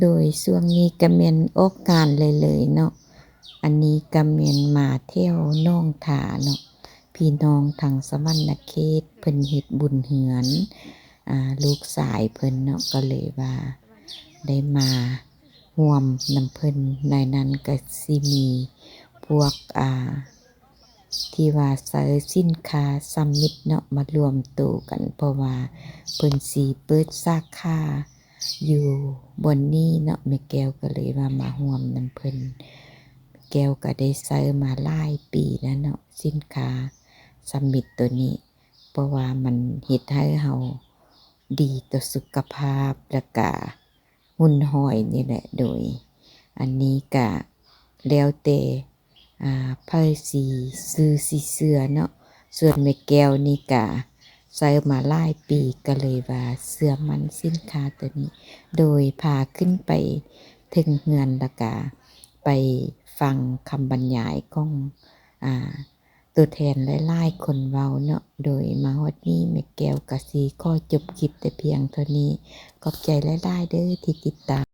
ໂດຍຊ່ວງນີ້ກະແມ່ນອອກງານເລື້ອຍໆເນາະ. ອັນນີ້ກະແມ່ນມາແຖວໜອງທາເນາະ, ພີ່ນ້ອງທາງສະຫວັນນະເຂດເພິ່ນເຮັດບຸນເຮືອນ ອາ ລູກຊາຍເພິ່ນເນາະ, ກະເລີຍວ່າໄດ້ມາຮ່ວມນຳເພິ່ນ. ໃນນັ້ນກະຊິມີພວກ ອາ ທີ່ວ່າໃຊ້ສິນຄ້າສຳມິດເນາະ ມາລວມໂຕກັນ ເພາະວ່າເພິ່ນຊິເປີດສາຂາຢູ່ບ່ອນນີ້ເນາະ. ແມ່ແກ້ວກະເລີຍວ່າມາຮ່ວມນຳເພິ່ນ. ແກ້ວກະໄດ້ໃຊ້ມາຫຼາຍປີແລ້ວເນາະ ສິນຄ້າສຳມິດໂຕນີ້, ເພາະວ່າມັນເຮັດໃຫ້ເຮົາດີຕໍ່ສຸຂະພາບ ແລະກະຮຸ່ນຮອຍນີ້ແຫຼະ. ໂດຍອັນນີ້ກະແລ້ວແຕ່ ອາ ໃຜຊິຊື້ຊິເຊື່ອເນາະ. ສ່ວນແມ່ແກ້ວນີ້ກະໃຊ້ມາຫຼາຍປີ ກະເລີຍວ່າເຊື່ອໝັ້ນສິນຄ້າໂຕນີ້. ໂດຍພາຂຶ້ນໄປເທິງເຮືອນ ແລະກະໄປຟັງຄຳບັນຍາຍຂອງ ອາ ໂຕແທນຫຼາຍໆຄົນເວົ້າເນາະ. ໂດຍມາຮອດນີ້ແມ່ແກ້ວກະຊິຂໍຈົບຄລິບແຕ່ພຽງເທົ່ານີ້. ຂອບໃຈຫຼາຍໆເດີ້ທີ່ຕິດຕາມ